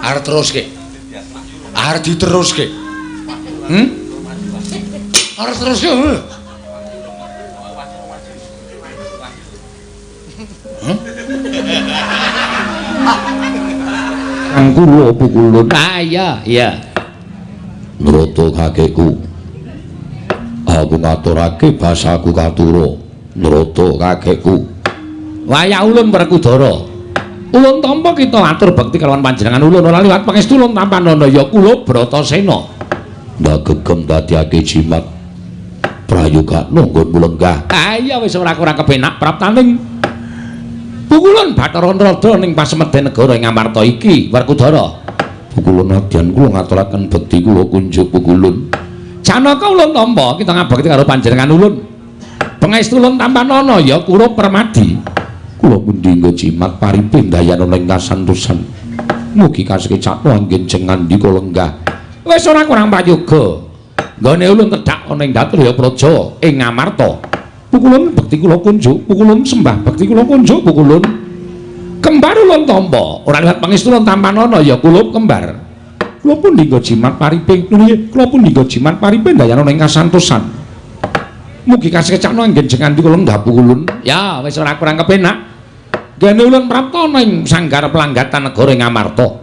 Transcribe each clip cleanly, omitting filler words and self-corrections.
Arep teruske. Arep diteruske. Arep teruske. Kang kula pukulun. Ah iya, iya. Nrata kakekku. Aku ngaturake basaku katura. Nrata kakekku. Wayah ulun Werkudara. Ulun tampa kita atur bekti kalawan panjenengan ulun ora liwat pangestu ulun tampanana ya kula Bratasena. Ndak gegem dadiake jimat prayogakno nggonmu lenggah. Ah iya wis ora kurang kepenak praptaning pukulun Bathara Narada ning pasemedhen negara ing Amarta iki Werkudara. Pukulun adyan kula ngaturaken bekti kula kunjuk pukulun. Janaka ulun tampa kita ngabekti karo panjenengan ulun. Pangestu ulun tampanana ya kula Permadi. Kula pundi nggo jimat paripe ndayana ing kasantosan. Mugi kasekecakno anggen jeng ngandika lenggah. Wis ora kurang prayoga. Nggone ulun tedhak ana ing Datrya Praja ing Amarta. Pukulun bekti kula kunjuk, pukulun sembah bekti kula kunjuk, pukulun. Kembar ulun tampa, ora liwat pangestu ulun tampanana ya kula kembar. Kula pundi nggo jimat paripe, kula pundi nggo jimat paripe ndayana ing kasantosan. Mugi kasekecakno anggen jeng ngandika lenggah pukulun. Ya wis ora kurang kepenak. Gene ulun prapta ning sanggar pelanggatan negara ing Amarta.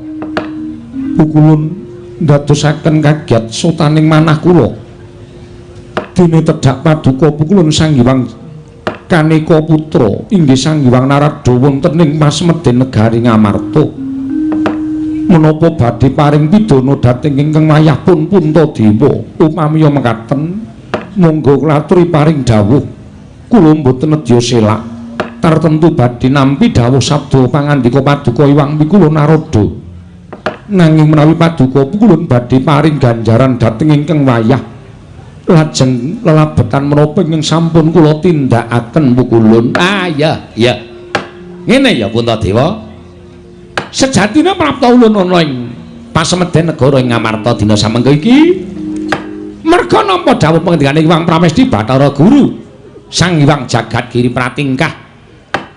Pukulun ndadosaken kagiat sotaning manah kula. Dene tedhak paduka pukulun Sang Hyang Kaneka Putra inggih Sang Hyang Narada wonten ing pasemedhen negari Ngamarta. Menapa badhe paring pidana dhateng ingkang wayah pun Puntadewa? Upamiya mekaten monggo kula aturi paring dawuh. Kula mboten nedya selak. Tartemtu badhe nampi dawuh sabda pangandika paduka Hyang Pikula Narada. Nanging menawi paduka pukulun badhe paring ganjaran dhateng ingkang wayah lajeng lelabetan menapa ingkang sampun kula tindakaken pukulun. Ah iya, iya. Ngene ya Puntadewa. Sejatine prapta ulun ana ing pasemedhen negara ing Ngamarta dina samengko iki merga nampa dawuh pangendikane Hyang Pramesti Bathara Guru Sang Hyang Jagat Giri Pratingkah.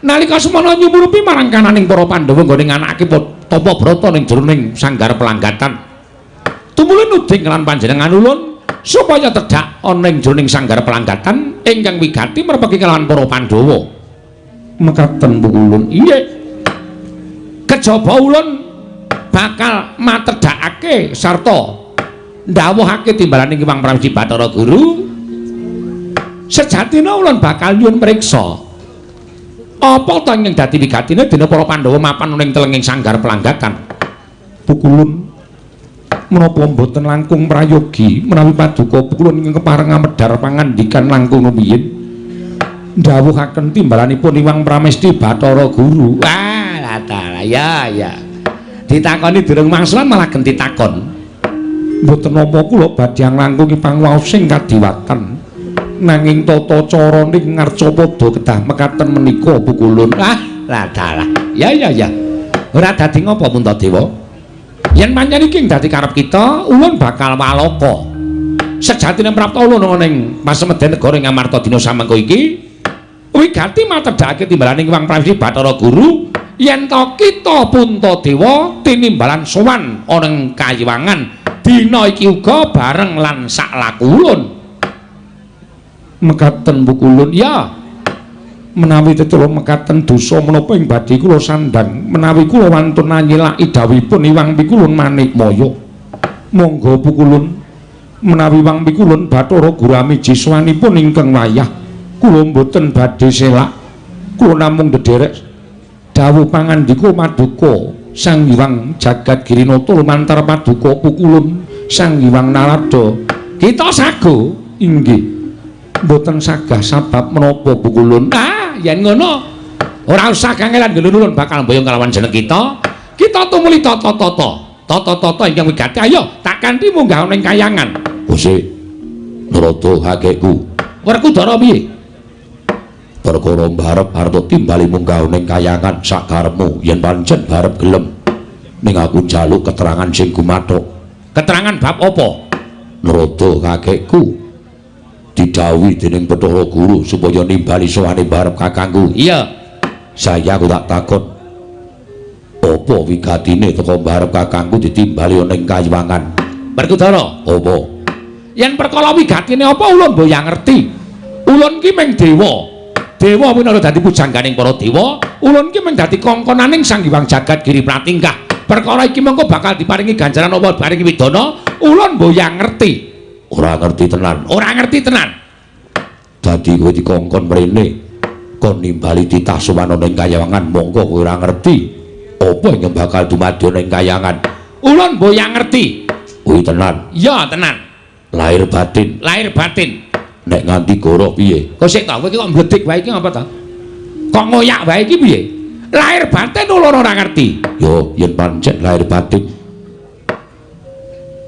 Nalika semana nyumurupi marang kananing para Pandhawa nggone nganakake tapa brata ning jroning sanggar pelanggatan. Tumuli nuding lan panjenengan ulun supaya tedhak ana ing jroning sanggar pelanggatan ingkang wigati merpeki kelawan para Pandhawa. Mekaten pukulun. Inggih. Kejaba ulun bakal matedhakake sarta ndhawuhake timbalaning Hyang Pramesti Bathara Guru. Sejatine ulun bakal nyuwun priksa apa ta ingkang dadi wigatine dene para Pandhawa mapan ning telenging sanggar pelanggatan. Pukulun menapa mboten langkung prayogi menawi paduka pukulun ingkang kepareng amedhar pangandikan langkung rumiyin ndhawuhaken timbalanipun Hyang Pramesti Bathara Guru. Ah, lah ya ya. Ditakoni durung mangsulan malah genti takon. Mboten napa kula badhe nglangkungi pangwaos sing kadiwatan. Nanging tata carane ngarcapada kedah mekaten menika pukulun. Ah, lah dalah. Ya ya ya. Ora dadi ngapa Puntadewa? Yen pancen iki dadi karep kita, ulun bakal waloka. Sejatine prapta ulun ana ing pasemedhen negara ing Amarta dina samengko iki wigati matedhakake timbalaning Hyang Pramesti Bathara Guru yen ta kita Puntadewa tinimbalan sowan ana ing kayiwangan dina iki uga bareng lan sak laku ulun. Mekaten pukulun. Ya. Menawi tetela mekaten dosa menapa ing badhe kula sandhang menawi kula wantun anyelaki dawuhipun Hyang Pikulun Manikmaya. Monggo pukulun menawi Hyang Pikulun Bathara Guru amiji sowanipun ingkang wayah kula mboten badhe selak. Kula namung ndederek dawuh pangandika paduka Sang Hyang Jagat Girinata lumantar paduka pukulun Sang Hyang Narada. Kita sago inggih. Mboten sagah sabab menapa pukulun. Ah, yen ngono ora usah kangelan ulun bakal mboyong kalawan jeneng kita. Kita tumuli tata-tata. Tata-tata ingkang wigati. Ayo tak kanthi munggah ning kayangan. Gusti Narada kakekku. Werkudara piye? Perkara mbarep arep timbali munggah ning kayangan sakarepmu yen pancen barep gelem. Ning aku njaluk keterangan sing gumathok. Keterangan bab apa? Narada kakekku didhawuhi dening Bathara Guru supaya nimbali sowane barep kakangku. Iya. Saya aku tak takon. Apa wigatine teka mbarep kakangku ditimbali ana ing kayiwangan? Werkudara, apa? Yen perkara wigatine apa ulun mboyang ngerti. Ulun ki mung dewa. Dewa winara dadi pujangganing para dewa, ulun ki mung dadi kongkonaning Sang Hyang Jagat Giri Pratingkah. Perkara iki mengko bakal diparingi ganjaran apa diparingi widana, ulun mboyang ngerti. Ora ngerti tenan. Ora ngerti tenan. Dadi kowe dikongkon mrene kon nimbali titah sowan ana ing kayangan, monggo kowe ora ngerti apa ingkang bakal dumadi ana ing kayangan. Ulun mboyang ngerti. Kuwi tenan. Iya, tenan. Lahir batin. Lahir batin. Nek nganti goroh piye? Kok sik ta, kowe iki kok mbledik wae iki ngapa ta? Kok ngoyak wae iki piye? Lahir batin ulun ora ngerti. Yo, yen pancen lahir batin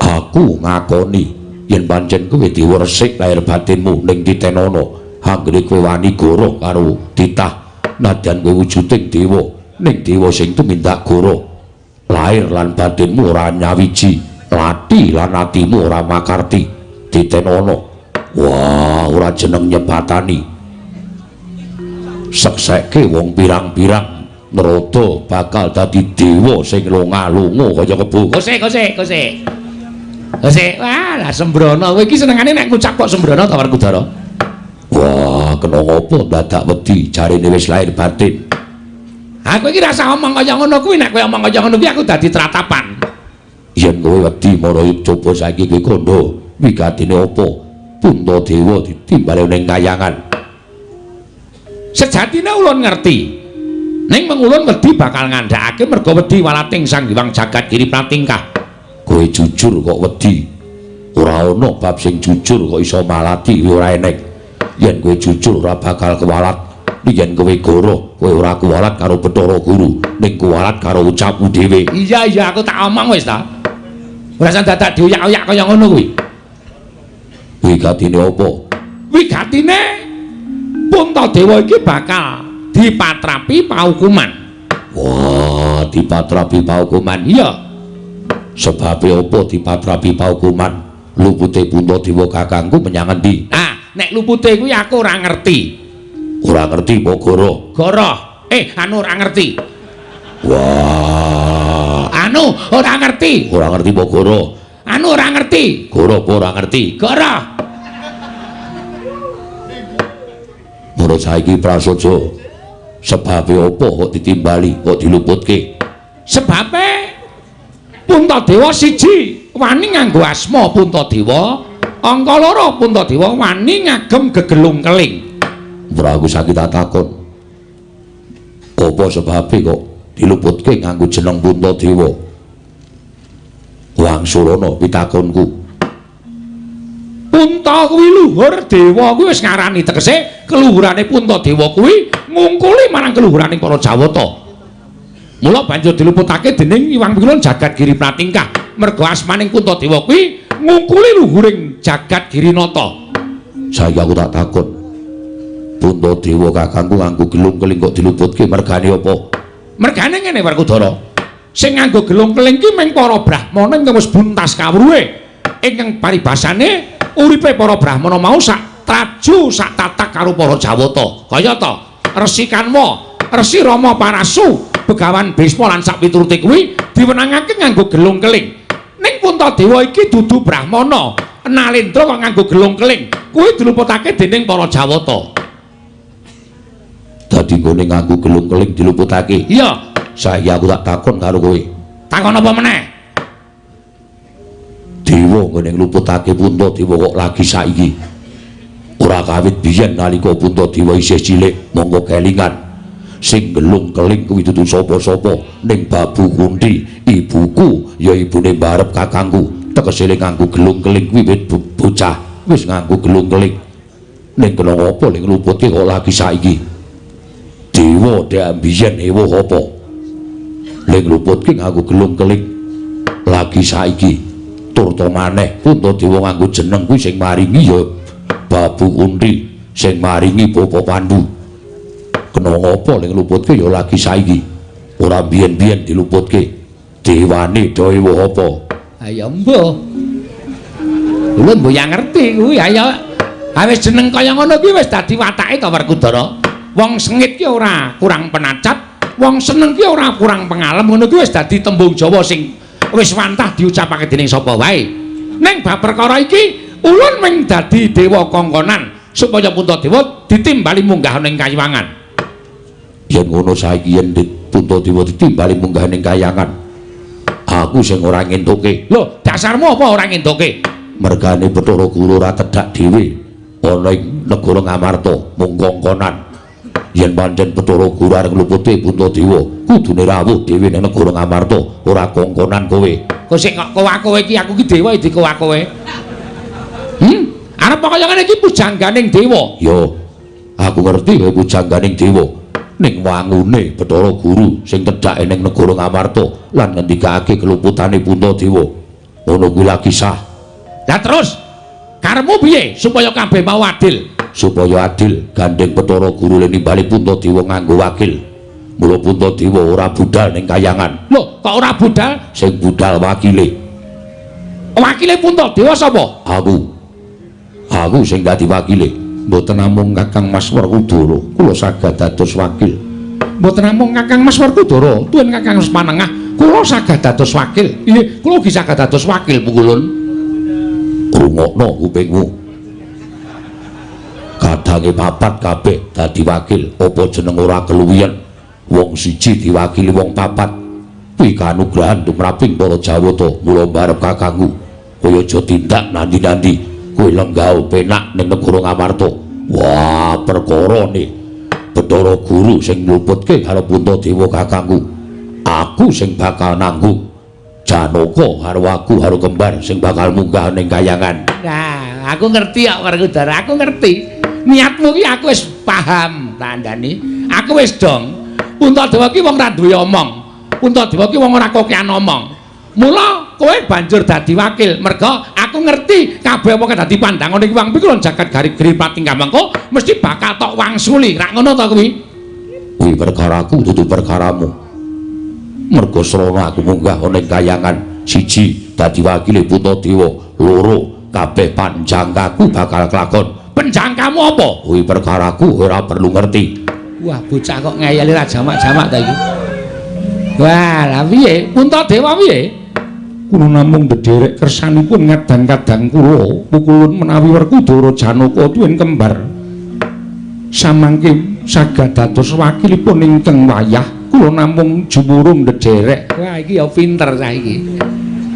aku ngakoni yen pancen kowe dewa resik lahir batinmu ning titenono anggere kowe wani goroh karo titah nadyan kowe wujuding dewa ning dewa sing tumindak goroh lahir lan batinmu ora nyawiji lati lan atimu ora makarti titenono. Wah, ora jeneng nyebatani sekseke wong pirang-pirang neroda bakal dadi dewa sing lunga-lunga kaya kebo. Kose, kose, kose. Kose, wah, lah sembrono. Kowe iki senengane nek ngucap kok sembrono ta Werkudara? Wah, kena ngopo dadak wedi jarene wis lahir batin. Aku iki rasa omong kaya ngono kuwi, nek kowe omong kaya ngono kuwi aku dadi tratapan. Yen kowe wedi mara coba saiki kowe kandha wigatine apa? Puntadewa ditimbali ning kayangan. Sejatine ulun ngerti. Ning mengulun wedi bakal ngandhakake merga wedi walating Sang Hyang Jagat Giri Pratingkah. Kowe jujur kok wedi. Ora ana bab sing jujur kok iso malati ora eneng. Yen kowe jujur ora bakal kewalat. Yen kowe goroh, kowe ora kuwalat karo Bathara Guru, ning kuwalat karo ucapmu dhewe. Iya iya aku tak omong wis ta. Ora usah dadak dioyak-oyak kaya ngono kuwi. Wigatine apa? Wigatine Puntadewa iki bakal dipatrapi paukuman. Wah, dipatrapi paukuman. Iya. Sebabe apa dipatrapi paukuman? Lupute Puntadewa kakangku menyang endi? Ah, nek lupute kuwi aku ora ngerti. Ora ngerti apa goroh? Goroh. Anu ora ngerti. Wah, anu ora ngerti. Ora ngerti apa goroh? Anu ora ngerti. Goroh apa ora ngerti? Goroh. Menurut saiki prasaja sebabe apa kok ditimbali, kok diluputke? Sebabe Puntadewa siji wani nganggo asma Puntadewa, angka loro Puntadewa wani ngagem gegelung keling. Ora aku sakit takon. Apa sebabe kok diluputke nganggo jeneng Puntadewa? Wangsulana pitakonku. Punta kuwi luhur dewa kuwi wis ngarani tegese keluhurane Puntadewa kuwi ngungkuli marang keluhurane para Jawata. Mula banjur diluputake dening Hyang Pilun Jagat Giri Pratingkah. Merga asmaning Puntadewa kuwi ngungkuli luhuring Jagat Girinata. Saiki aku tak takon. Puntadewa kakangku nganggo gelung keling kok diluputke mergane apa? Mergane ngene Werkudara. Sing nganggo gelung keling ki mung para brahmana ingkang wis buntas kawruhe. Ingkang paribasane uripe para brahmana mau sak traju sak tatak karo para Jawata. Kayata Resi Kanwa, Resi Rama Parasu, Begawan Bisma lan sak piturute kuwi diwenangake nganggo gelung keling. Ning Puntadewa iki dudu brahmana, nalendra kok nganggo gelung keling. Kuwi diluputake dening para Jawata. Dadi nggone nganggo gelung keling diluputake. Iya. Saiki aku tak takon karo kowe. Takon apa meneh? Dewa nggone ngluputake Puntadewa kok lagi saiki. Ora kawit biyen nalika Puntadewa isih cilik, monggo kelingan. Sing gelung keling kuwi dudu sapa-sapa ning Babu Kunti, ibuku ya ibune mbarep kakangku. Tegese nganggo gelung keling kuwi wit bocah wis nganggo gelung keling. Ning kena apa ning ngluputke kok lagi saiki? Dewa dhek biyen ewuh apa? Ning ngluputke nganggo gelung keling lagi saiki. Turta maneh Puntadewa nganggo jeneng kuwi sing maringi ya Babu Kunti, sing maringi Bapa Pandu. Kena ngapa ning ngluputke ya lagi saiki. Ora biyen-biyen diluputke. Dewane do ewuh apa? Ayo mbuh. Ulun mbuh yang ngerti kuwi ayo. Ha wis jeneng kaya ngono kuwi wis dadi watake ta Werkudara. Wong sengit ki ora kurang penacat, Wong seneng ki ora kurang pengalem ngono kuwi wis dadi tembung Jawa sing wis wantah diucapake dening sapa wae. Ning bab perkara iki ulun mung dadi dewa kongkonan supaya Puntadewa ditimbali munggah ning kayangan. Yen ngono saiki yen Puntadewa ditimbali munggah ning kayangan, aku sing ora ngentuke. Lho, dasarmu apa ora ngentuke? Mergane Bathara Guru ora tedhak dhewe ana ing negara Ngamarta mung kongkonan. Yen pancen Bathara Guru arep ngluputi Puntadewa, kudune rawuh dhewe ning negara Ngamarta, ora kongkonan kowe. Kok sing kok kowe iki aku ki dewa dikowa kowe. Arep kaya ngene iki pujangganing dewa. Ya, aku ngerti kowe pujangganing dewa. Ning wangune Bathara Guru sing tedhak ning negara Ngamarta lan ngendikake keluputane Puntadewa. Ngono kuwi lagi sah. Lah terus karepmu piye supaya kabeh mau adil? Supaya adil gandeng Bathara Guru le nimbali Puntadewa nganggo wakil. Mula Puntadewa ora budal ning kayangan. Lho, kok ora budal? Sing budal wakile. Wakile Puntadewa sapa? Aku. Aku sing dadi wakile. Mboten namung Kakang Mas Werkudara, kula saged dados wakil. Mboten namung Kakang Mas Werkudara, tuwin Kakang Mas Panengah, kula saged dados wakil. Iya, kula ugi saged dados wakil pukulun. Rungokno kupingmu. Kadange papat kabeh dadi wakil, apa jeneng ora keluwihen? Wong siji diwakili wong papat. Kuwi kanugrahan tumraping para Jawata. Mula mbarep kakangku, kowe aja tindak nandi-nandi. Kowe lenggah penak ning negara Ngamarta. Wah, perkarane Bathara Guru sing ngluputke karo Puntadewa kakangku. Aku sing bakal nanggung. Janaka karo aku karo kembar sing bakal munggah ning kayangan. Nah, aku ngerti kok Werkudara, aku ngerti. Niatmu ki aku wis paham, tandani. Aku wis dong. Puntadewa ki wong ra duwe omong. Puntadewa ki wong ora kokean omong. Mula kowe banjur dadi wakil, merga aku ngerti kabeh apa dadi pandangane iki wong pikulon jagat garig-giri pating mengko mesti bakal tok wangsuli. Rak ngono to kuwi? Kuwi perkaraku dudu perkaramu. Merga srana aku munggah ana ing kayangan, siji dadi wakile Puntadewa, loro kabeh panjangkaku bakal kelakon. Penjangkamu apa? Kuwi perkaraku ora perlu ngerti. Wah, bocah kok ngeyeli ra jamak-jamak ta iki. Wah, lah piye? Puntadewa piye? Kula namung ndederek kersanipun ngadang-kadang kula pukulun menawi Werkudara Janaka tuwin kembar samangke saged dados wakilipun ingkang wayah kula namung jumurung ndederek. Wah, iki ya pinter saiki.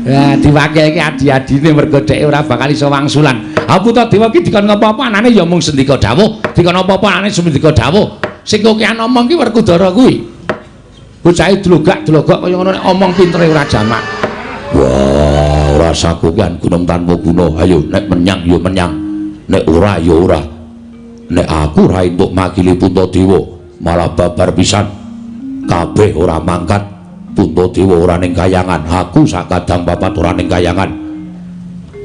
Wah, diwakilke adi-adine mergo dheke ora bakal iso wangsulan. Ha Puntadewa iki dikon apa-apa anane ya mung sendika dawuh, dikon apa-apa anane sendika dawuh. Sing kokean omong ki Werkudara kuwi. Bocahe dlogak-dlogok kaya ngono nek omong pintere ora jamak. Wah, ora sakokean gunung tanpa guna. Ayo nek menyang ya menyang, nek ora ya ora. Nek aku ora entuk makili Puntadewa, malah babar pisan. Kabeh ora mangkat. Puntadewa ora ning kayangan, aku sakadang papat ora ning kayangan.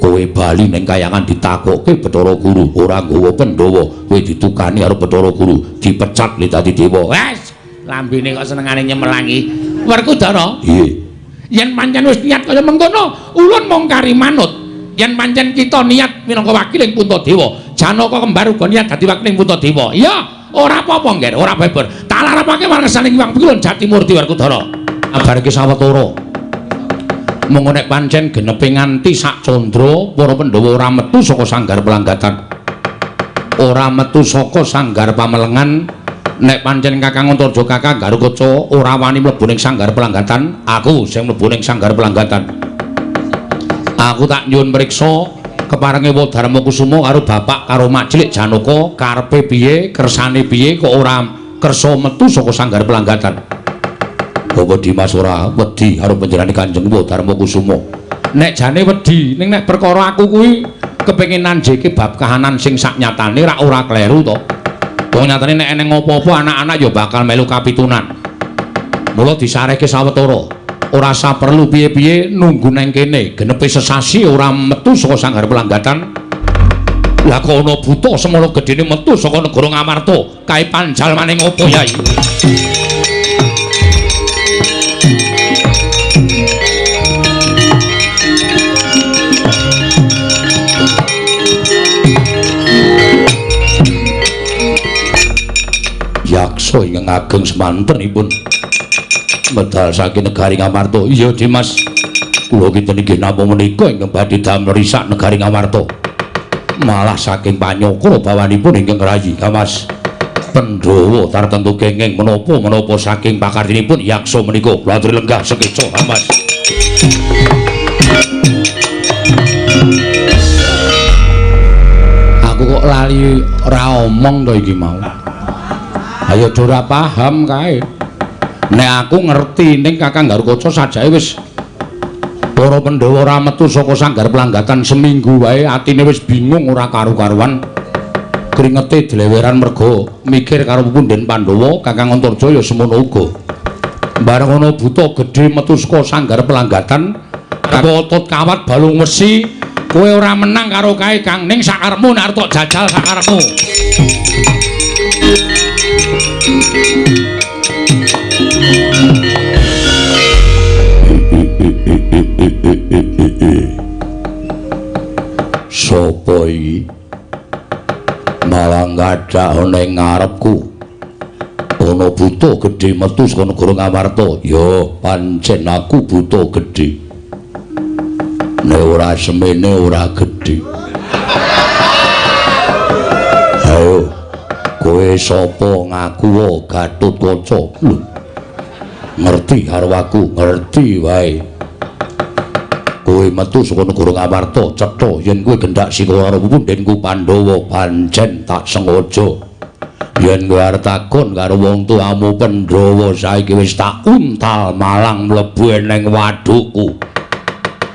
Kowe bali ning kayangan ditakokke Bathara Guru, ora nggawa Pandhawa, kowe ditukani karo Bathara Guru, dipecat li dadi dewa. Wes, lambene kok senengane nyemelangi. Werkudara. Iya. Yen pancen wis niat kaya mengkono, ulun mung kari manut. Yen pancen kita niat minangka wakiling Puntadewa, Janaka kembar uga niat dadi wakiling Puntadewa. Iya, ora apa-apa, Ngger, ora beber. Tak larapake marang saling Hyang Pikulun Jatimurti Werkudara. Kabar iki sawetara. Monggo nek pancen genepe nganti sak candra, para Pandhawa ora metu saka sanggar pelanggatan. Ora metu saka sanggar pamelengan. Nek pancen Kakang Antarja Kakang Garukaca ora wani mlebu ning sanggar pelanggatan, aku sing mlebu ning sanggar pelanggatan. Aku tak nyuwun mriksa keparenge Dharma Kusuma karo bapak karo mak cilik Janaka karepe piye, kersane piye kok ora kersa metu saka sanggar pelanggatan. Bapak Dimas ora wedi karo panjenengane Kanjeng Dharma Kusuma. Nek jane wedi, ning nek perkara aku kuwi kepengin nanjeke bab kahanan sing sak nyatane rak ora kleru to. Wong nyatane nek eneng apa-apa anak-anak ya bakal melu kapitunan. Mula disarehke sawetara. Ora usah perlu piye-piye nunggu neng kene, genepe sesasi ora metu saka sanggar pelanggatan. Lah kok ana buta semono gedene metu saka negara Ngamarta, kae panjalmane ngopo Yai? Yaksa ingkang ageng semantenipun. Medal saking negari Ngamarta. Iya, Dimas. Kula kinten inggih namung menika ingkang badhe damel risak negari Ngamarta. Malah saking panyokra bawanipun ingkang rayi, Mas. Pandhawa tartemtu kenging menapa-menapa saking pakartinipun yaksa menika. Kula aturi lenggah sekeca, Mas. Aku kok lali ora omong to iki mau. Ayo do ora paham kae. Nek aku ngerti ning Kakang Garukaca sajake wis para Pandhawa ora metu saka sanggar pelanggatan seminggu wae atine wis bingung ora karu-karuan. Kringete dleweran merga mikir karo punden Pandhawa, Kakang Antarja ya semono uga. Bareng ana buta gedhe metu saka sanggar pelanggatan, otot kawat balung wesi, kowe ora menang karo kae Kang, ning sakarepmu nek arep tok jajal sakarepmu. Sopo iki? Malah gadak ana ing ngarepku. Ana buta gedhe metu saka negara Ngamarta. Ya, pancen aku buta gedhe. Nek ora semene ora gedhe. Ayo, kowe sapa ngaku Gatotkaca? Lho. Ngerti karo aku, ngerti wae. Kowe metu saka negara Ngamarta, cetha yen kowe gendak sika karo pundenku Pandhawa, pancen tak sengaja. Yen kowe arep takon karo wong tuamu Pandhawa saiki wis tak untal malang mlebu ning wadukku.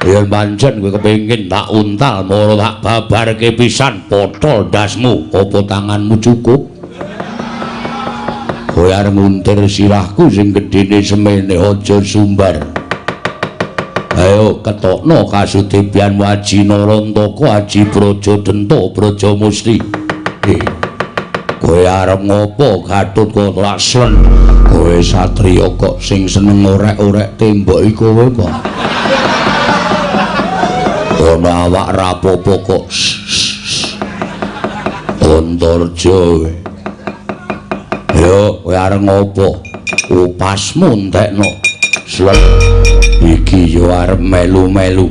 Yen pancen kowe kepengin tak untal mara tak babarke pisan potol ndasmu, apa tanganmu cukup? Kowe arep nguntir sirahku sing gedene semene aja sumbar. Ayo ketokno kasudibyanmu Aji Narantaka, Aji Braja Denta, Braja Musti. Kowe arep ngopo Gatotkaca Laksmen? Kowe satriya kok sing seneng orek-orek tembok iku kowe kok. Ana awak rapopo kok. Antarja kowe. Yo, kowe arep ngopo? Upasmu entekno. Slen. Iki yo arep melu-melu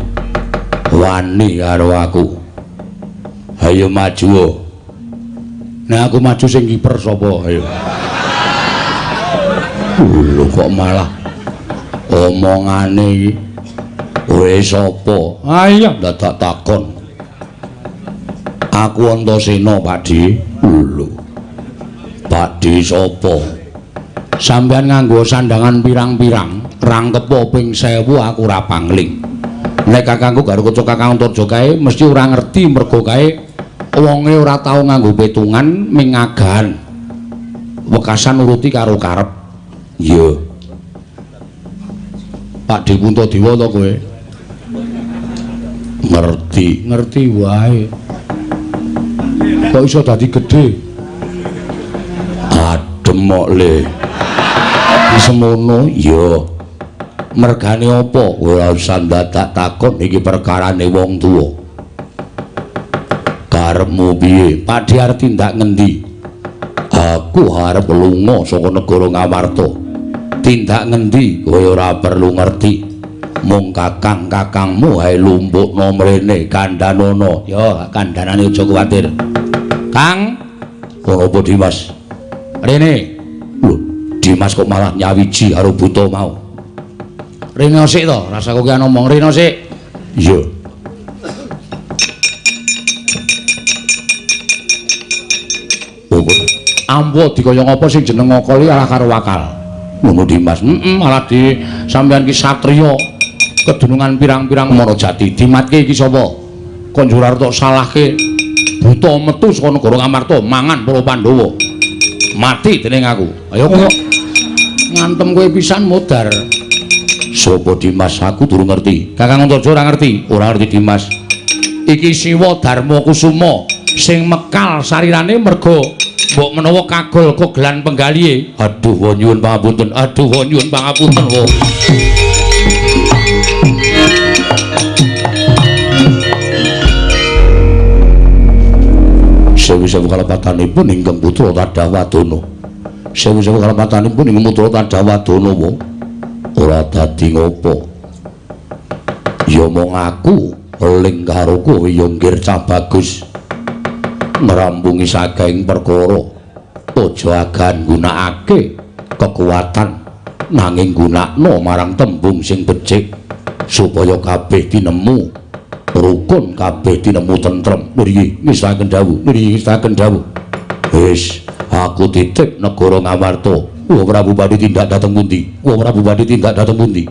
wani karo aku. Ayo maju. Nek aku maju sing kiper sapa? Ayo. Lho kok malah omongane iki. Kowe sapa? Ayo dadak takon. Aku Antasena, Pakdi. Lho. Pakdi sapa? Sampeyan nganggo sandangan pirang-pirang, rangkepa ping 1000 aku ora pangling. Nek kakangku Garukaca Kakang Antarja kae mesti ora ngerti mergo kae wonge ora tau nganggo petungan ming ngagahan. Wekasan nuruti karo karep. Iya. Pakde Puntadewa to kowe? Ngerti, ngerti wae. Kok iso dadi gedhe? Adem kok le. Semono iya. Mergane apa? Ora usah ndadak takon iki perkarane wong tuwa. Karepmu piye? Pakde arep tindak ngendi? Aku arep lunga saka negara Ngamarta. Tindak ngendi? Kowe ora perlu ngerti. Mung kakang-kakangmu ae lumpukno mrene kandhanono. Ya, kandhanane aja kuwatir. Kang, kono apa Dimas? Rene. Lho, Dimas kok malah nyawiji karo buta mau. Rene sik to, rasa kowe ngomong rene sik. Iya. Ambo dikaya ngapa sing jeneng ngakali alah karo akal. Ngono Dimas. Heeh, malah di sampeyan ki satriya kedunungan pirang-pirang Marajati. Dimatke iki sapa? Kon njur arep tok salahke. Buta metu saka negara Ngamarta mangan para Pandhawa. Mati dening aku. Ayo kok ngantem kowe pisan modar. Sapa Dimas? Aku durung ngerti. Kakang Antarja ora ngerti. Ora ngerti Dimas. Iki Siwa Darma Kusuma sing mekal sarirane merga mbok menawa kagol kogelan penggalihe. Aduh wa nyuwun pangapunten. Aduh wa nyuwun pangapunten wa. Sewu-sewu kalepatanipun ingkang putra Tadhawadana. Sewu-sewu kalepatanipun ingkang putra Tadhawadana wa. Ora dadi ngopo. Ya mung aku eling karo kowe ya nggir cah bagus. Ngrampungi saking perkara. Aja agan nggunakake kekuatan nanging gunakno marang tembung sing becik supaya kabeh tinemu rukun, kabeh tinemu tentrem. Nggih, ngestaken dawuh, nggih ngestaken dawuh. Wis, aku titip negara Ngamarta. Wa Prabu badhe tindak dhateng pundi? Wa Prabu badhe tindak dhateng pundi?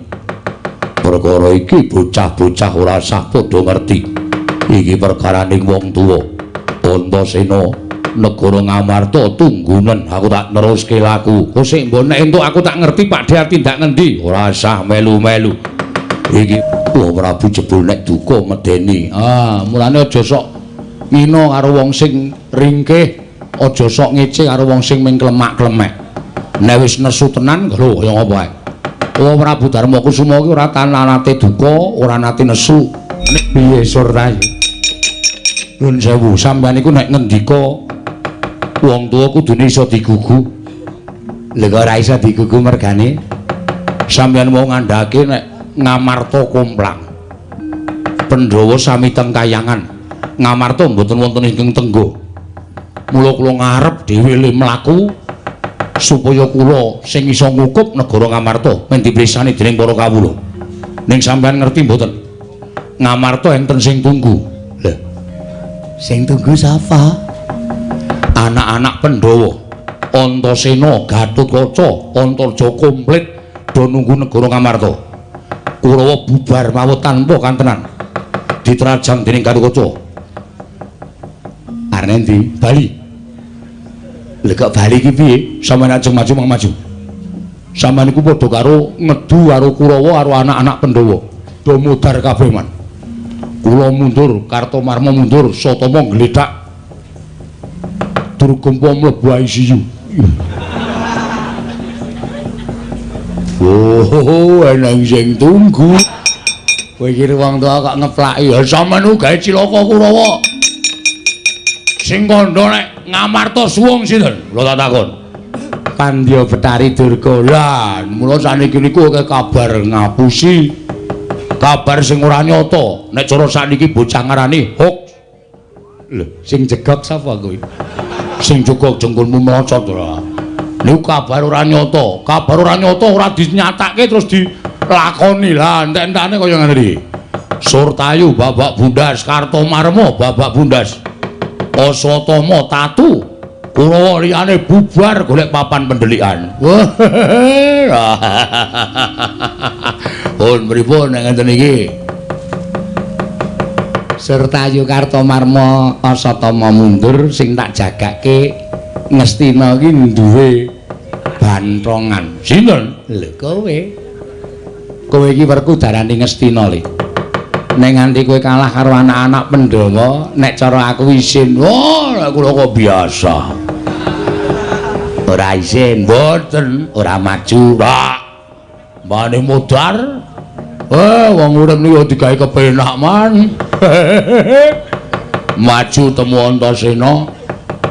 Perkara iki bocah-bocah ora sah padha ngerti. Iki perkaraning wong tuwa. Antasena negara Ngamarta tunggunen aku tak neruske laku. Kok sik mbok nek entuk aku tak ngerti Pak Dhe tindak ngendi? Ora sah melu-melu. Iki Wa Prabu jebul nek duka medeni. Ah, mulane aja sok ngina karo wong sing ringkih, aja sok ngece karo wong sing ming klemak-klemek. Nek wis nesu tenan lho kaya ngapa ae. Wa Prabu Darma Kusuma iki ora nate duka, ora nate nesu. Nek piye Surtayu? Nuwun sewu, sampeyan iku nek ngendika wong tuwa kudune iso digugu. Lha kok ora iso digugu mergane? Sampeyan mau ngandhake nek Ngamarta komplang. Pandhawa sami teng kayangan. Ngamarta mboten wonten ingkang tengga. Mula kula ngarep dhewe le mlaku supaya kula sing iso ngukup negara Ngamarta men dipirsani dening para kawula. Ning sampeyan ngerti mboten? Ngamarta enten sing tunggu. Lho. Sing tunggu sapa? Anak-anak Pandhawa. Antasena, Gatotkaca, Antarja komplit do nunggu negara Ngamarta. Kurawa bubar mawon tanpa kantenan. Diterajang dening Gatotkaca. Arep endi? Bali. Lha kok bali iki piye? Sampeyan ajeng maju mang maju. Sampeyan iku padha karo ngedu karo Kurawa karo anak-anak Pandhawa. Do mudhar kabeh man. Kula mundur, Kartomarma mundur, Satama nglethak. Durgempa mlebu ICU. Oh, eneng sing tunggu. Kowe iki wong tuwa kok ngeplaki. Ya sampeyan gawe cilaka Kurawa. Sing kandha nek Ngamarta suwung sinten? Kula tak takon. Pandya Betari Durga. Lah, mula saniki niku akeh kabar ngapusi. Kabar sing ora nyata. Nek cara sakniki bocah ngarani hoax. Lho, sing jegok sapa kuwi? Sing jegok jengkulmu mlocot ora. Niku kabar ora nyata. Kabar ora nyata ora dinyatake terus dilakoni. Lah, entek-entane kaya ngene iki. Surtayu babak bundas, Kartomarma babak bundas. Aswatama tatu Kurawa liyane bubar golek papan pendelikan. Pun pripun nek ngenten iki? Surtayu Kartomarma Aswatama mundur, sing tak jagake Ngastina iki duwe bantongan. Sinten? Lho kowe. Kowe iki werkudarane Ngastina le. Nek nganti kowe kalah karo anak-anak Pandhawa, nek cara aku isin. Oh, nek kula kok biasa. Ora isin, mboten, ora maju. Ora. Mbane modar. Wong urip niku digawe kepenak man. Maju temu Antasena,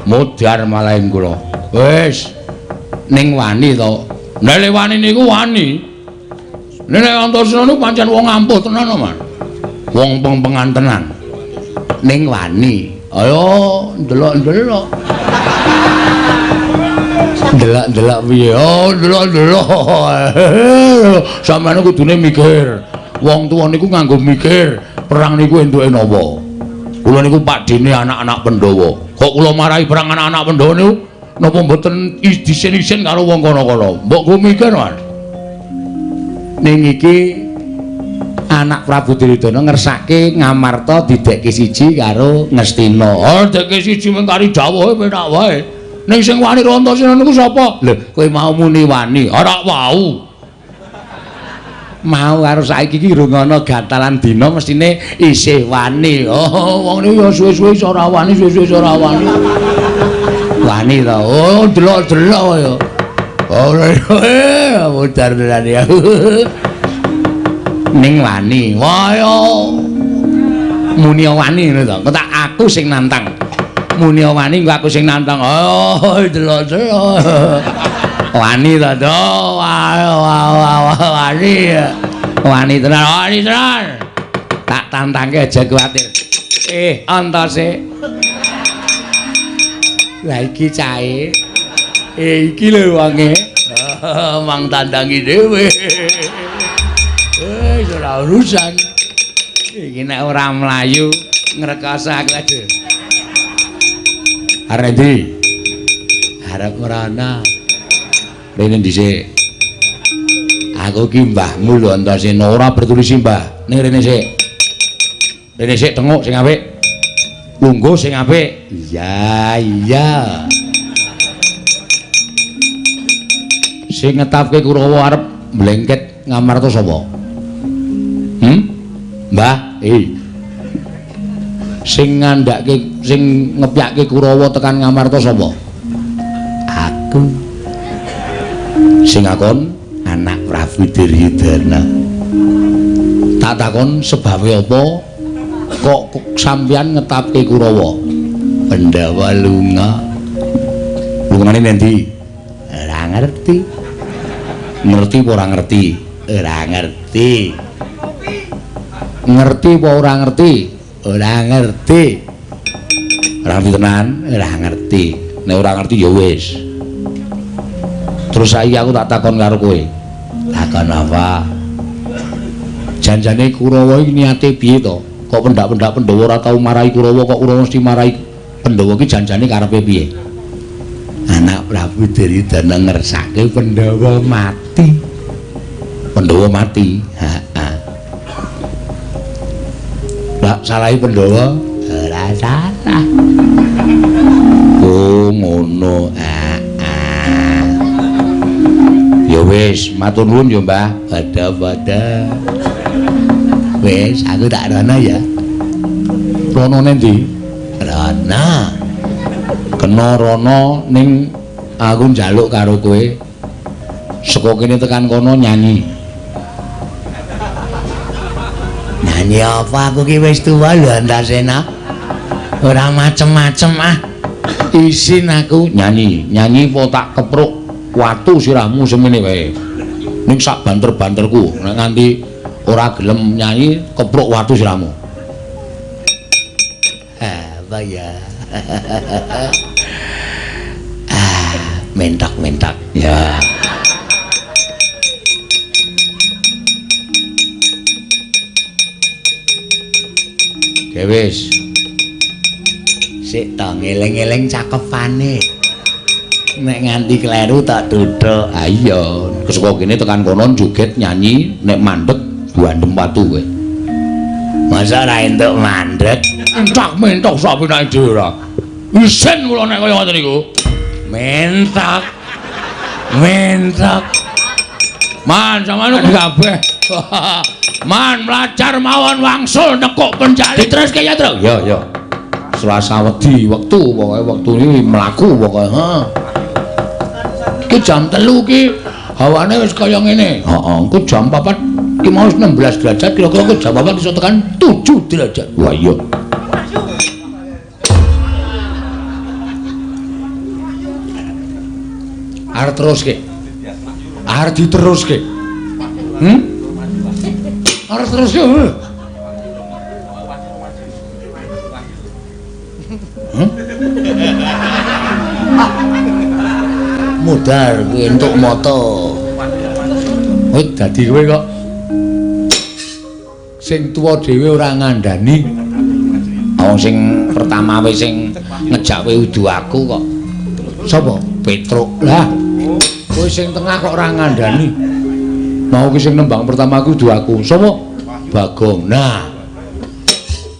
modar malah ing kula. Wis ning wani to. Nek wani niku wani. Nek Antasena niku pancen wong ampuh tenan, Man. Wong pengpengan tenan. Ning wani. Ayo ndelok-ndelok. Ndelok-ndelok piye? Oh, ndelok-ndelok. Sampeyan kudune mikir. Wong tuwa niku nganggo mikir, perang niku entuke napa? Kula niku pakdene anak-anak Pandhawa. Kok kula marahi perang anak-anak Pandhawa niku napa mboten isin-isin karo wong kono-kono? Mbok go mikir, Mas. Ning iki anak Prabu Duryudana ngersake Ngamarta didekke siji karo Ngastina. Oh, dekke siji mung kari dawuhe penak wae. Ning sing wani Antasena niku sapa? Lho, kowe mau muni wani. Ora wau. Mau karo saiki iki rungono gatalan dina mestine isih wani. Oh, wong niku ya suwe-suwe iso ora wani, suwe-suwe iso ora wani. Wani to. Oh, delok-delok ya. Oh, modar tenan ya. Ning wani. Wah yo. Muni wani ngono to. Engko tak aku sing nantang. Muni wani engko aku sing nantang. Oh, delok-delok. Wani to, Do. Wani. Wani tenan, wani tenan. Tak tantangke aja kuwatir. Antase. Lah iki cahe. Iki lho wonge. Mang tandangi dhewe. Ora urusan. Iki nek ora mlayu ngrekasa aku aduh. Arep ndi? Arep mrana. Rene dhisik. Aku ki mbahmu lho Antasena, ora bertulisi mbah. Ning rene sik. Rene sik tenguk sing apik. Lungguh sing apik. Iya, iya. Sing ngetapke Kurawa arep mlengket Ngamarta sapa? Mbah, Sing ngandhake, sing ngepyake Kurawa tekan Ngamarta sapa? Aku. Sing akon anak Prabu Duryudana. Tak takon sebabe apa kok sampeyan ngetapke Kurawa? Pandhawa lunga. Lungane nendi? Ora ngerti. Ngerti apa ora ngerti? Ora ngerti. Ngerti apa ora ngerti? Ora ngerti. Ora ngerti tenan? Ora ngerti. Nek ora ngerti ya wis. Terus saiki aku tak takon karo kowe. Takon apa? Janjane Kurawa iki niate piye to? Kok pendak-pendak Pandhawa ora tau marahi Kurawa, kok Kurawa mesti marahi Pandhawa iki janjane karepe piye? Anak Prabu Duryudana ngersake Pandhawa mati. Pandhawa mati. Heeh. Lah salahi Pandhawa? Ora salah. Oh ngono. Ya wis, matur nuwun ya, Mbah. Padha-padha. Wis, aku tak rono ya. Rono nendi? Rono. Kena rono ning aku njaluk karo kowe. Saka kene tekan kono nyanyi. Nyanyi apa? Aku ki wis tuwa lho Antasena. Ora macem-macem ah. Isin aku nyanyi. Nyanyi apa tak kepruk watu sirahmu semene wae. Ning sak banter-banterku nek nganti ora gelem nyanyi kepruk watu sirahmu. Apa ya? Mentak-mentak. Ya. Oke wis. Sik to ngeling-eling cakepane. Nek nganti kleru tak duduk. Ha iya, saka kene tekan kono joget nyanyi, nek mandeg buandem watu kowe. Masa ora entuk mandeg? Entak mentok sak penake dhewe ora. Isin kula nek kaya ngoten niku. Mentok. Mentok. Man sampeyan kabeh. Man mlajar mawon wangsul nekuk penjali. Diteruske ya, Tru. Ya, ya. Selasa wedi wektu pokoke wektu iki mlaku pokoke. Heeh. Iki jam 3 iki hawane wis kaya ngene. Heeh, engko jam 4 iki mau 16 derajat, kira-kira engko jam 4 iso tekan 7 derajat. Wah iya. Arep teruske. Arep diteruske. Arep teruske. Mudar kowe entuk mata. Wis dadi kowe kok sing tuwa dhewe ora ngandani. Wong sing pertama wis sing ngejak kowe udu aku kok. Sapa? Petruk. Lah, kowe sing tengah kok ora ngandani. Mau ki sing nembang pertama ku udu aku. Sapa? Bagong. Nah.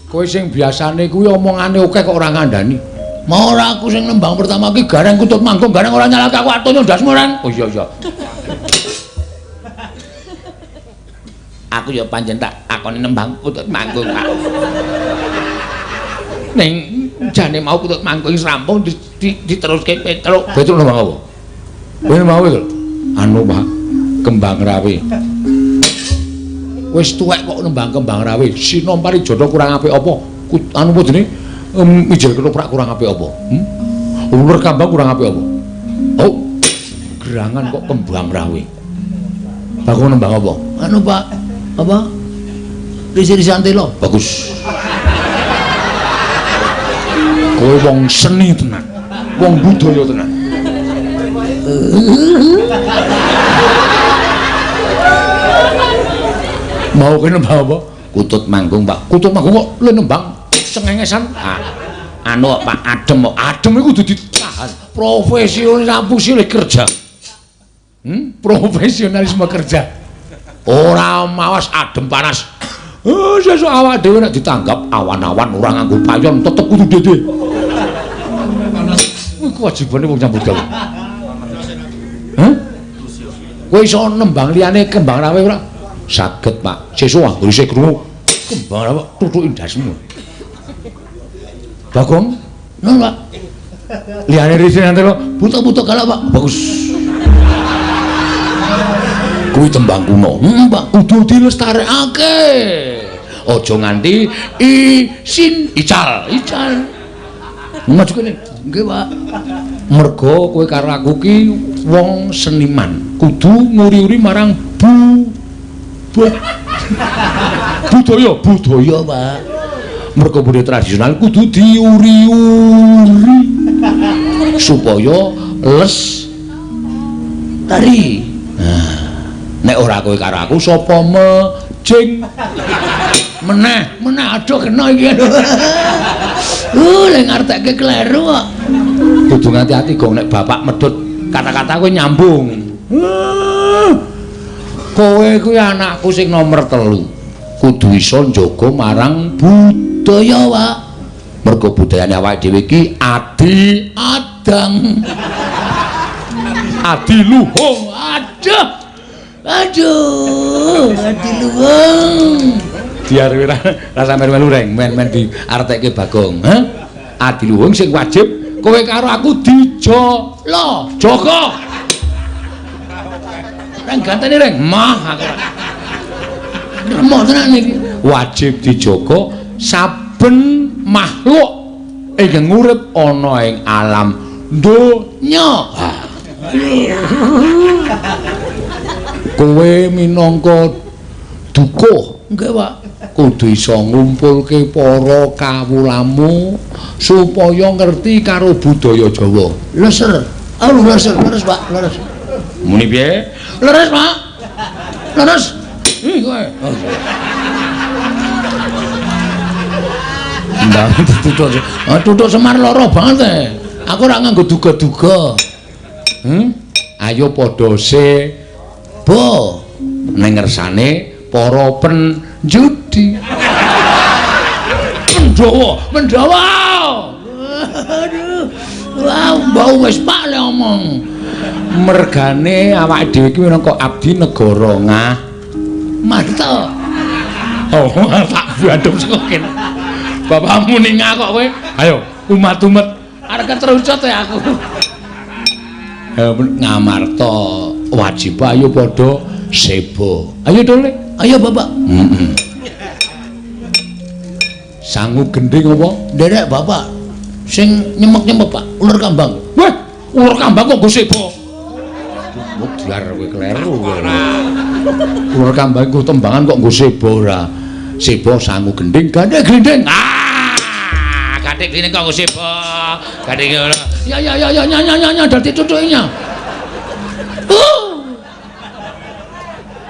Kowe sing biasane kuwi omongane akeh kok ora ngandani. Mau ora aku sing nembang pertama ki gareng kutut manggung gareng ora nyalake aku atunya ndasmu ren. Oh iya iya. Aku ya pancen tak akoni nembang kutut manggung, Pak. Ning jane mau kutut manggung wis rampung diteruske Petruk. Petruk nembang apa? Kowe nembang apa, Tru? Anu, Pak. Kembang Rawe. Wis tuwek kok nembang Kembang Rawe. Sinom Parijana kurang apik apa? Anu apa jenenge? Mijil ketoprak kurang apik apa? Ulur kambang kurang apik apa? Oh, Gerangan kok kembang rawe. Bagong nembang apa? Anu Pak, apa? Risi-risian telo. Bagus. Kowe wong seni tenan. Wong budaya tenan. Mau kowe nembang apa? Kutut manggung, Pak. Kutut manggung kok le nembang cengengesan. Ah. Anu Pak, adem kok. Adem iku kudu ditahan. Profesional kerja. Profesionalisme kerja. Ora mawas adem panas. Sesuk awak dhewe nek ditanggap awan-awan ora nganggo payon tetep kudu dede. Kuwi kewajibane wong nyambut gawe. Hah? Kowe iso nembang liyane kembang rawe ora? Saged, Pak. Sesuk anggere isih krungu kembang rawe tutuki ndasmu. Bagong, ngono, Pak. Liyane risi nanti kok buta-buta galak, Pak. Bagus. Kuwi tembang kuno. Pak, kudu dilestarekake. Aja nganti isin ical, ical. Maju kene. Nggih, Pak. Mergo kowe karo aku ki wong seniman, kudu nguri-uri marang budaya, budaya, Pak. Mergo budaya tradisional kudu diuri-uri supaya les tari. Nah, nek ora kowe karo aku sapa mejing? Meneh, meneh aduh kena iki. Lek ngartekke kleru kok. Kudu ngati-ati gong nek bapak medhut kata-kata kowe nyambung. Kowe kuwi anakku sing nomor 3. Kudu iso njaga marang budaya, Pak. Mergo budayane awake dhewe iki adi adang. Adi luhung. Aduh. Aduh, adi luhung. Biar rasa melu reng men-men diartekke Bagong, ha? Adi luhung sing wajib kowe karo aku dijala. Jaga. Reng gantene reng, mah aku. Remuk tenan iki. Wajib dijaga saben makhluk ingkang urip ana ing alam donya. Kowe minangka dukuh, nggih, Pak, kudu iso ngumpulke para kawulamu supaya ngerti karo budaya Jawa. Leser. Aduh, leser, leres, Pak, leres. Muni piye? Leres, Pak. Leres. Ih, kowe. Ndang ditutuk. Ah, tutuk Semar lara banget e. Aku ora nganggo duga-duga. Ayo padha sebo ning ngersane para penjudi. Pendawa, Pendawa. Aduh. Wah, bau wis Pak le omong. Mergane awake dhewe iki minangka abdi negara ngah Marta. Oh, tak bandung saka kene. Bapakmu ning kok kowe. Ayo, umat-umat arep keterucut ya aku. Ngamarta wajib ayo padha sebo. Ayo dole. Ayo Bapak. Heeh. Sangu gendhing apa? Nderek Bapak. Sing nyemek-nyemek Pak, ular kambang. Wah, ular kambang kok nggo sebo. Mudhar kowe kleru kowe. Ular kambang nggo tembangan kok nggo sebo ora. Sebo sangu gendhing, gandhe glindhing. Ah, gandhe glindhing kok nggo sebo. Gandhe ngono. Ya ya ya ya nya nya nya dadi tutuke.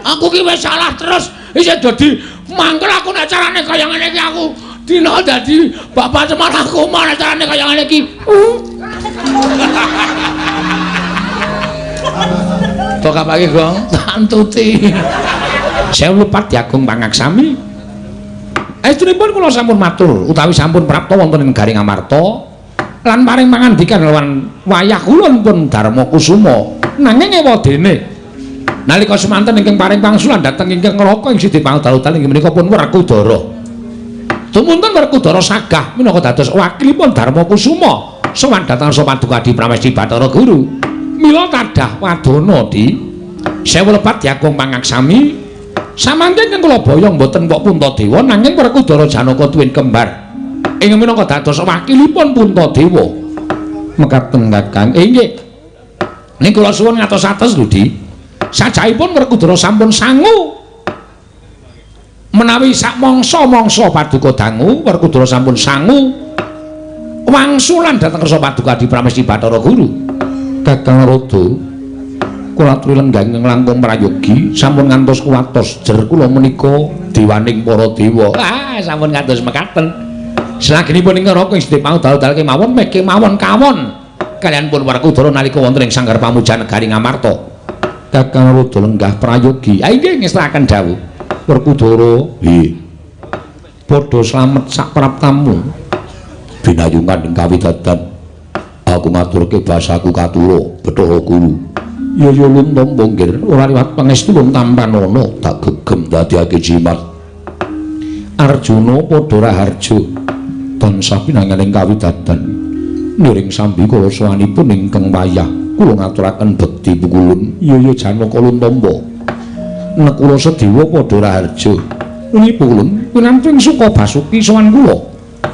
Aku ki wis salah terus isih dadi mangkel aku nek carane kaya ngene iki aku dina dadi bapak Semar aku nek carane kaya ngene iki. Tok kapake Gong tantuti. Sewu lepat Agung Pangaksami. Estunipun kula sampun matur utawi sampun prapta wonten ing Garing Amarta lan paring pangandikan lawan wayah kula pun Darma Kusuma nanging ewadene nalika semanten ingkang paring pangsulan dhateng ingkang ngraka ing Sidi Pangdal-dal inggih menika pun Werkudara. Tumunten Werkudara sagah minangka dados wakilipun Darma Kusuma sowan dhateng Paduka Adi Pramesti Bathara Guru. Mila tadah wadana di sewu lepat Agung Pangaksami samangke ingkang kula boyong boten kok Puntadewa nanging Werkudara Janaka tuwin kembar ing minangka dados wakilipun Puntadewa. Mekaten Kakang. Inggih. Ning kula suwun ngatos-atos lho, Di. Sajaipun Werkudara sampun sangu. Menawi sak mangsa-mangsa paduka dangu, Werkudara sampun sangu wangsulan dhateng kersa paduka Adi Pramesti Bathara Guru. Kakang Narada, kula aturi lenggah ingkang langkung prayogi sampun ngantos kuwatos jer kula menika dewaning para dewa. Ah, sampun ngantos mekaten. Selaginipun ing neraka ing sedhe dal-dal kemawon meh kemawon kawon kaliyan pun Werkudara nalika wonten ing sanggar pamujan negari Ngamarta. Kakang Narada lenggah prayogi. Ha inggih ngestakaken dawuh. Werkudara, nggih. Padha slamet sak praptamu. Binayungan ing kawidadan. Aku ngaturke basaku katura, Bathara Guru. Ya ya luntampa nggir, ora liwat pangestu lun tampanana, tak gegem dadiake jimat. Arjuna padha raharja tansah pinangan ing kawidadan. Niring sambi kala sowanipun ingkang wayah kula ngaturaken bekti pukulun. Ya ya Janaka luntampa. Nekula Sedewa padha raharja. Uni pukulun winantu ing suka basuki sowan kula.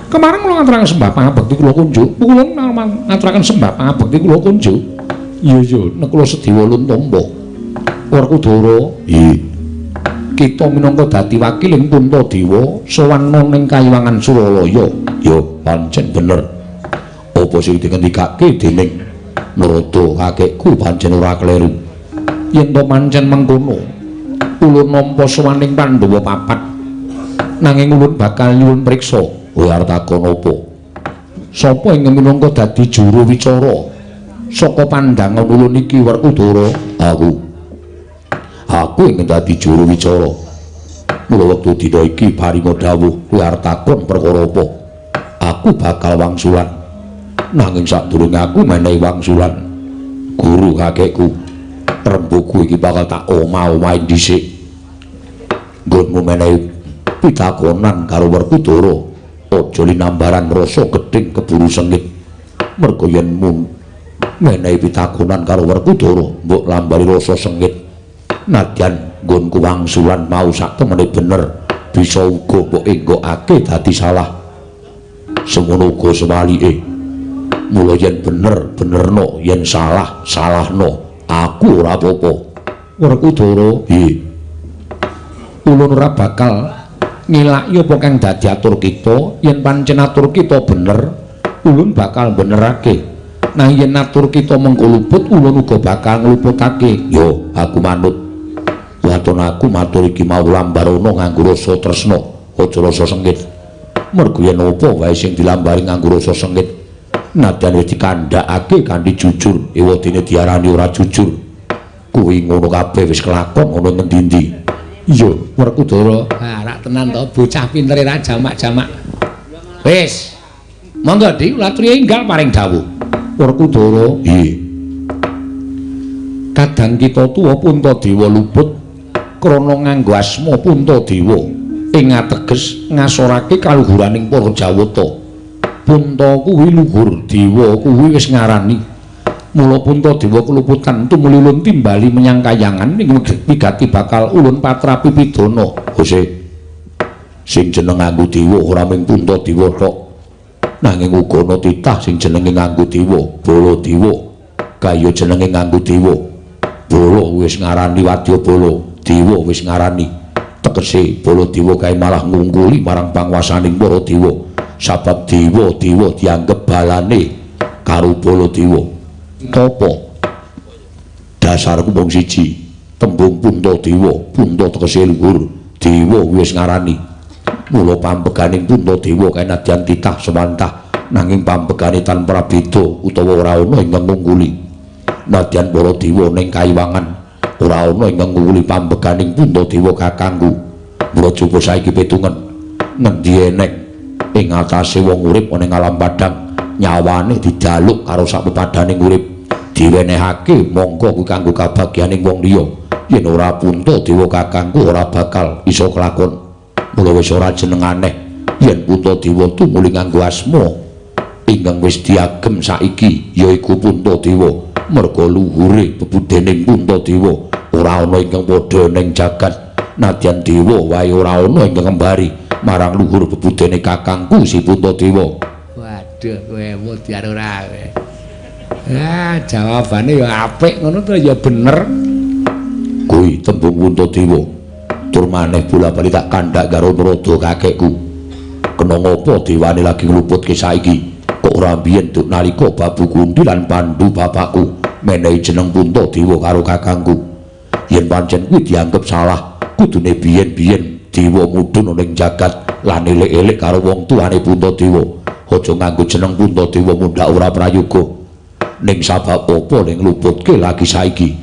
Kemarin kula ngaturaken sembah pangabekti kula kunjuk. Pukulun ngaturaken sembah pangabekti kula kunjuk. Iya iya Nekula Sedewa luntampa. Werkudara, nggih. Kita minangka dadi wakiling Puntadewa sowan ning Kayiwangan Suralaya. Ya pancen bener. Apa sing dingendikake dening Narada kakekku pancen ora kleru. Yen to pancen mengkono, ulun nampa sowaning Pandhawa papat. Nanging ulun bakal nyuwun priksa. Kowe arep takon apa? Sapa ingkang minangka dadi juru wicara saka pandangan ulun iki Werkudara? Aku. Aku ingkang dadi juru wicara. Mula wektu dina iki paringa dawuh kowe arep takon perkara apa? Aku bakal wangsulan. Nanging sadurunge aku menehi wangsulan, guru kakekku, rembuku iki bakal tak omah-omahi dhisik. Nggonmu menehi pitakonan karo Werkudara, aja linambaran rasa gething keburu sengit. Merga yen mung menehi pitakonan karo Werkudara, mbok lambari rasa sengit. Nadyan nggonku wangsulan mau sak temene bener, bisa uga mbok enggokake dadi salah. Semono uga sewalike. Mula yen bener benerno, yen salah salahno. Aku ora apa-apa. Werkudara, nggih. Ulun ora bakal ngilaki apa kang dadi atur kita. Yen pancen atur kita bener, ulun bakal benerake. Nah yen atur kita mengko luput, ulun uga bakal ngluputake. Yo, aku manut. Waton aku matur iki mau lambarono nganggo rasa tresna, aja rasa sengit. Mergo yen apa wae sing dilambari nganggo rasa sengit, nadyan wis dikandhakake kanthi jujur, ewadene diarani ora jujur. Kuwi ngono kabeh wis kelakon ana ngendi-endi. Iya, Werkudara. Ha, rak tenan to, bocah pintere ra jamak-jamak. Wis. Monggo Dik, kula aturi enggal paring dawuh. Werkudara, nggih. Kadang kita tuwa Puntadewa luput krana nganggo asma Puntadewa ing ateges ngasorake kaluhuraning para Jawata. Punta kuwi luhur, dewa kuwi wis ngarani. Mula Puntadewa keluputan tumuli ulun timbali menyang kayangan ing wigati bakal ulun patrapi pidana. Hose. Sing jeneng nganggo dewa ora mung Puntadewa tok. Nanging uga ana titah sing jenenge nganggo dewa, Baladewa. Kaya jenenge nganggo dewa. Bala wis ngarani wadyabala, dewa wis ngarani. Tegese Baladewa kae malah ngungkuli marang panguwasaning para dewa. Sabab dewa-dewa dianggep balane karo Baladewa. Apa? Dasarku mung siji, tembung Puntadewa, punta tegese luhur, dewa wis ngarani. Mula pambeganing Puntadewa kae nadyan titah sewantah, nanging pambegane tanpa beda utawa ora ana ingkang ngungkuli. Nadyan para dewa ning kayiwangan ora ana ingkang ngungkuli pambeganing Puntadewa kakangku. Mula coba saiki pitungen ngendi eneng ing atase wong urip ana ing alam padhang nyawane dijaluk karo sak pepadaning urip diwenehake monggo kuwi kanggo kabagyaning wong liya. Yen ora Puntadewa kakangku ora bakal iso kelakon. Mula wis ora jeneng aneh yen Puntadewa tumuli nganggo asma ingkang wis diagem saiki yaiku Puntadewa. Merga luhure bebudening Puntadewa ora ana ingkang padha ning jagat. Nadyan dewa wae ora ana ingkang kembari marang luhur bebudene kakangku si Puntadewa. Waduh, kowe mudyar ora kowe. Ah, jawabane ya apik ngono to ya bener. Kuwi tembung Puntadewa. Tur maneh bola-bali tak kandhak karo Narada kakekku. Kena ngopo dewane lagi ngluputke saiki? Kok ora biyen duk nalika Babu Kunti lan Pandu bapakku menehi jeneng Puntadewa karo kakangku. Yen pancen kuwi dianggep salah, kudune biyen-biyen dewa mudhun ning jagat lan elek-elek karo wong tuane Puntadewa. Aja nganggo jeneng Puntadewa mundhak ora prayoga. Ning sabab apa ning ngluputke lagi saiki?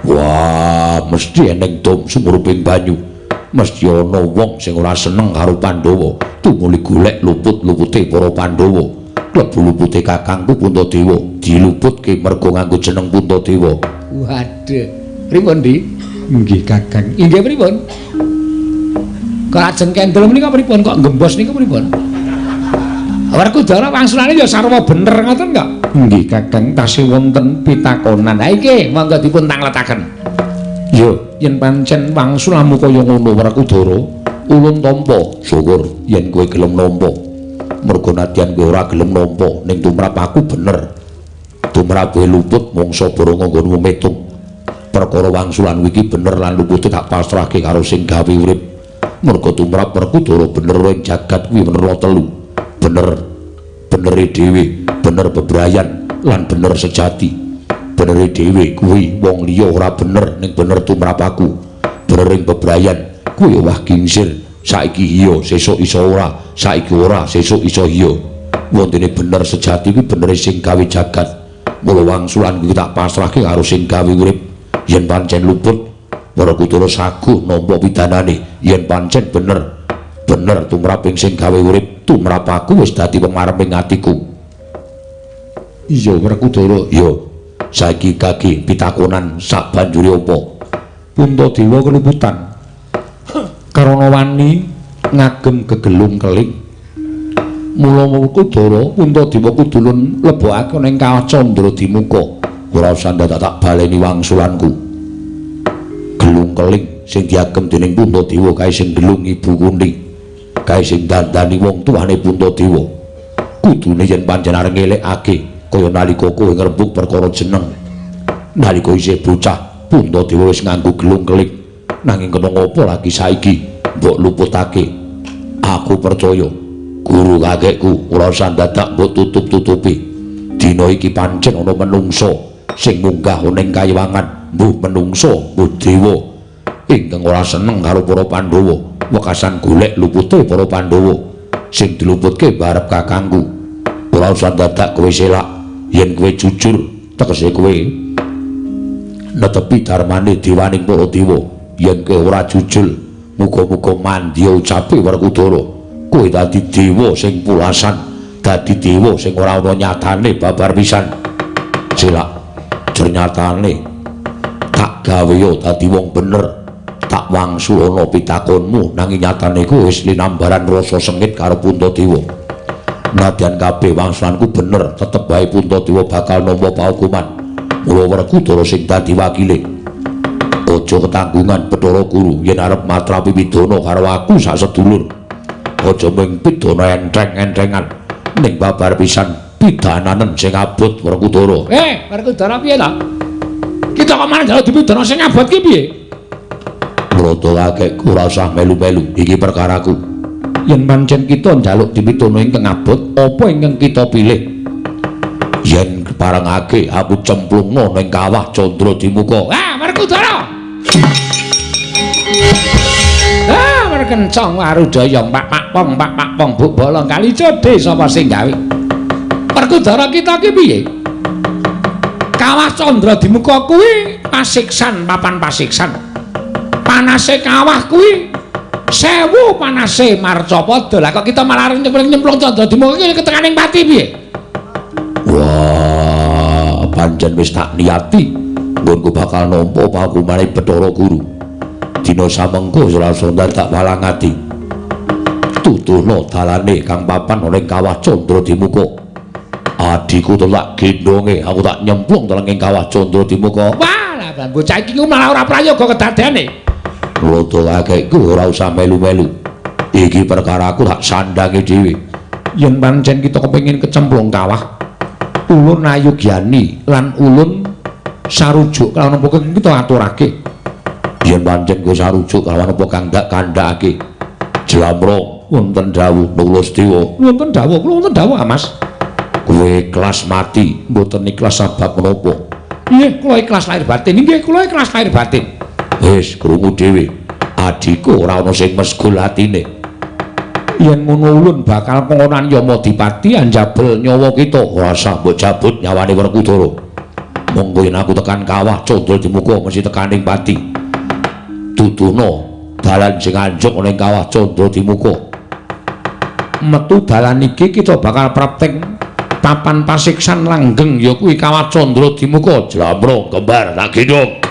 Wah, mesti eneng dom sumruping banyu. Mesti ana wong sing ora seneng karo Pandhawa, tumuli golek luput-lupute para Pandhawa. Klebu lupute kakangku Puntadewa diluputke mergo nganggo jeneng Puntadewa. Waduh, pripun, Di? Nggih, Kakang. Inggih pripun? Kok ajeng kendel menika pripun? Kok gembos niku pripun? Werkudara wangsulane ya sarwa bener ngoten kok. Nggih, Kakang, tasih wonten pitakonan. Ha iki monggo dipun tangletaken. Ya, yen pancen wangsulanmu kaya ngono Werkudara, ulun tampa. Syukur yen kowe gelem nampa. Mergo nadyan kowe ora gelem nampa, ning tumrap aku bener. Tumrap kowe luput mangsa barang nggonmu metung. Perkara wangsulan iki bener lan lupute tak pasrahke karo sing gawe urip. Mergo tumrap Werkudara bener ing jagat kuwi bener telu. Bener benere dhewe, bener bebrayan lan bener sejati. Benere dhewe kuwi wong liya ora bener ning bener tumrap aku. Bener ing bebrayan kuwi wah kingsir. Saiki iya, sesuk iso ora, saiki ora, sesuk iso iya. Wontene bener sejati kuwi benere sing gawe jagat. Mula wangsulan kuwi tak pasrahke karo sing gawe urip. Yen pancen luput, Werkudara saguh nampa pidanane. Yen pancen bener, bener tumrap ing sing gawe urip, tumrap aku wis dadi pemareping atiku. Iya Werkudara, iya. Saiki kaki pitakonan sak banjure apa? Puntadewa keluputan karana wani ngagem gegelung keling. Mula Werkudara Puntadewa kudulun lebokake ning kawah Candra Dimuka. Ora usah ndadak tak baleni wangsulanku. Gelung keling sing diagem dening Puntadewa kae sing gelung Ibu Kunti. Kae sing dandani wong tuane Puntadewa. Kudune yen pancen arep ngelekake kaya nalika kowe ngrembug perkara jeneng. Nalika isih bocah, Puntadewa wis nganggo gelung keling. Nanging kena ngopo lagi saiki mbok luputake? Aku percaya guru kakekku ora usah ndadak mbok tutup-tutupi. Dina iki pancen ana menungsa sing munggah ning kayiwangan, mbuh menungsa mbuh dewa ingkang ora seneng karo para Pandhawa, wekasan golek lupute para Pandhawa sing diluputke barep kakangku. Ora usah dadak kowe selak, yen kowe jujur tegese kowe netepi darmane dewaning para dewa. Yen kowe ora jujur, muga-muga mandya ucape Werkudara, kowe dadi dewa sing pulasan, dadi dewa sing ora ana nyatane babar pisan. Selak jernyatane tak gawe yo dadi wong bener, tak wangsulana pitakonmu, nanging nyatane ku wis linambaran rasa sengit karo Puntadewa. Nadyan kabeh wangsulanku bener, tetep bae Puntadewa bakal nampa paukuman. Mula Werkudara sing dadi wakile. Aja ketanggungan Bathara Guru yen arep matrapi pidana karo aku sak sedulur. Aja mung pidana enteng-entengan, ning babar pisan pidananen sing abot Werkudara. Werkudara piye ta? Kita kok malah njaluk dipidana sing abot ki piye? Mrata kakekku ora usah melu-melu, iki perkaraku. Yen pancen kita njaluk dipidana ingkang abot, apa ingkang kita pilih? Yen parengake aku cemplungno ning kawah Candra Dimuka. Ah, Werkudara. Ah, werkencong warudaya pak pak pong pak pak pong buk bolong kali codhe sapa sing gawe? Werkudara kita ki piye? Kawah Candra Dimuka kuwi pasiksan, papan pasiksan. Panase kawah kuwi 1000 panase marcapada. Lah kok kita malah nyemplung-nyemplung Candra Dimuka iki ketekaning pati piye? Wah, pancen wis tak niati nggonku bakal nampa pahukumane Bathara Guru. Dina samengko ora usah tak walangati. Tutuhna dalane kang papan ana ing kawah Candra Dimuka. Adhiku tak gendonge, aku tak nyemplung teleng ing kawah Candra Dimuka. Wah, lah bocah iki ku malah ora prayoga kedadeane. Mrata kakekku ora usah melu-melu. Iki perkaraku tak sandange dhewe. Yen pancen kita kepengin kecemplung kawah, Ulun ayugyani lan ulun sarujuk kelawan apa kang kita aturake. Yen pancen kowe sarujuk kelawan apa kang dak kandhakake. Jlambrong wonten dawuh Nulus Dewa. Wonten dawuh, kula wonten dawuh, Mas. Kowe ikhlas mati, mboten ikhlas sebab menapa? Nggih, kula ikhlas lahir batin. Nggih, kula ikhlas lahir batin. Wis krungu dhewe. Adhiku ora ana sing mesgul atine. Yen ngono ulun bakal pengonan Yamadipati anjabel nyawa kita. Ora usah mbok jabut nyawane Werkudara. Monggo yen aku tekan kawah Candra Dimuka mesti tekaning pati. Duduno dalan sing anjuk ana ing kawah Candra Dimuka. Metu dalan iki kita bakal prapteng papan pasiksan langgeng ya kuwi kawah Candra Dimuka. Jlambrong kembar tak gendhong.